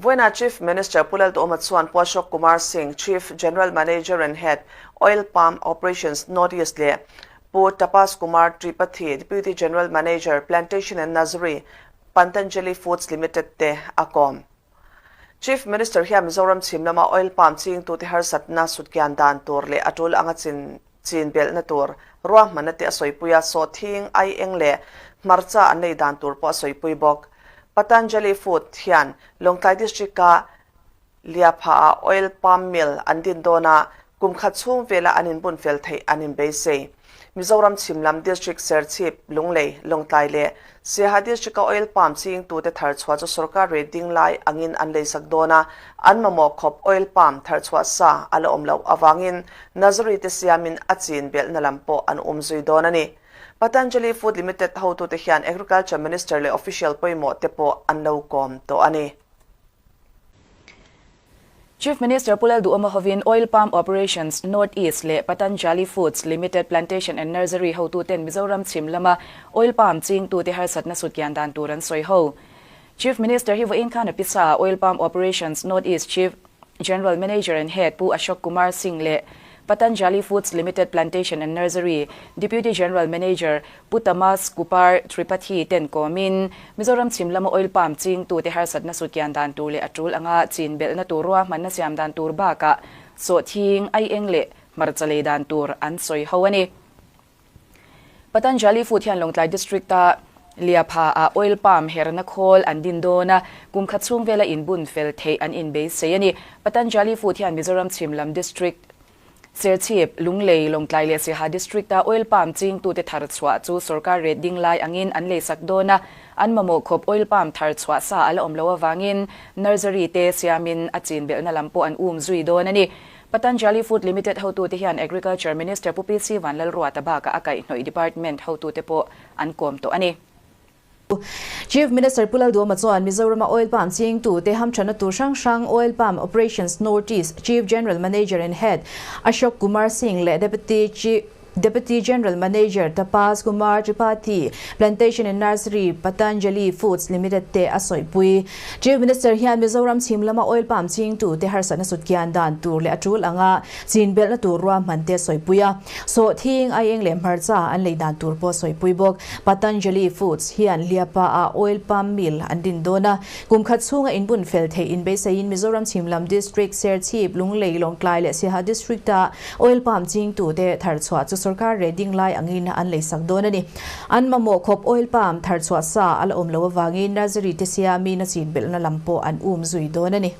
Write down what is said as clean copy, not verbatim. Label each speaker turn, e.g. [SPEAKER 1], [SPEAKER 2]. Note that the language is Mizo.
[SPEAKER 1] Vawiinah Chief Minister Pu Lalduhoma chuan Pu Ashok Kumar Singh, Chief General Manager and Head, Oil Palm Operations, North East leh Pu Tapas Kumar Tripathi, Deputy General Manager, Plantation and Nursery, Pantanjali Foods Limited te a kawm. Chief Minister hian Mizoram chhim lama oil palm chingtute harsatna sutkian dan tur leh a tul anga chin chin belhna tur ruahmanna te a sawipui a, sawhthing, aieng leh hmarcha an lei dan tur pawh a sawipui bawk. Patanjali Food hian Lawngtlai District-a Liapha-ah oil palm mill an din dawn a, kum khat chhung vela an inbun fel theih an inbeisei. Mizoram chhim lam District Serchhip, Lunglei, Lawngtlai leh Siaha District-a oil palm chingtute thar chhuah chu sorkar rate ding lai angin an leisak dawn a, an mamawh khawp oil palm thar chhuah sa a la awm loh avangin nursery te siamin a chin belhna lam pawh an um zui dawn a ni. Patanjali Food Limited hotute hian Agriculture Minister leh official pawimawh te pawh an lo kawm tawh a ni.
[SPEAKER 2] Chief Minister Pu Lalduhoma hovin Oil Palm Operations North East leh Patanjali Foods Limited Plantation and Nursery hotuten Mizoram chhim lama oil palm chingtute harsatna sutkian dan tur an sawi ho. Chief Minister hi vawiin khan a pisa Oil Palm Operations North East Chief General Manager and Head Pu Ashok Kumar Singh leh Patanjali Foods Limited Plantation and Nursery Deputy General Manager Pu Tamas Kupar Tripathi ten kawmin Mizoram chhim lama oil palm chingtute harsatna sutkian dan tur leh a tul anga chin belhna tur ruahmanna siam dan tur bakah sawhthing, aieng leh hmarcha lei dan tur an sawi ho a ni. Patanjali Food hian Lawngtlai District-a Liapha-ah oil palm herna khawl an din dawn a, kum khat chhung vela inbun fel theih an inbeisei a ni. Patanjali Food hian Mizoram chhim lam District Serchhip, Lunglei, Lawngtlai leh Siaha District-a oil palm chingtute thar chhuah chu sorkar rate ding lai angin an leisak dawn a, an mamawh khawp oil palm thar chhuah sa a la awm loh avangin nursery te siamin a chin belhna lam pawh an um zui dawn a ni. Patanjali Food Limited hotute hian Agriculture Minister Pu PC Vanlalruata bakah a kaihhnawih department hotute pawh an kawm tawh a ni.
[SPEAKER 3] Chief Minister Pu Lalduhoma chuan Mizorama oil palm chingtute hamthanna tur hrang hrang Oil Palm Operations North East Chief General Manager and Head Ashok Kumar Singh leh Deputy Chief Deputy General Manager Tapas Kumar Tripathi, Plantation and Nursery Patanjali Foods Limited te a sawipui. Chief Minister hian Mizoram chhim lama oil palm chingtute harsatna sutkian dan tur leh a tul anga chin belhna tur ruahman te a sawipui a. Sawhthing, aieng leh hmarcha an lei dan tur pawh a sawipui bawk. Patanjali Foods hian Hliapa ah oil palm mill an din dawn a, kum khat chhunga inbun fel theih inbeisaiin Mizoram chhim lam District, Serchhip, Lunglei, Lawngtlai leh Siaha District ah oil palm chingtute thar chhuah chu sorkar reh ding lai angin an leisak dawn a ni. An mamawh khawp oil palm thar chhuah sa a la awm loh avangin nursery te siamin a chin belhna lam pawh an um zui dawn a ni.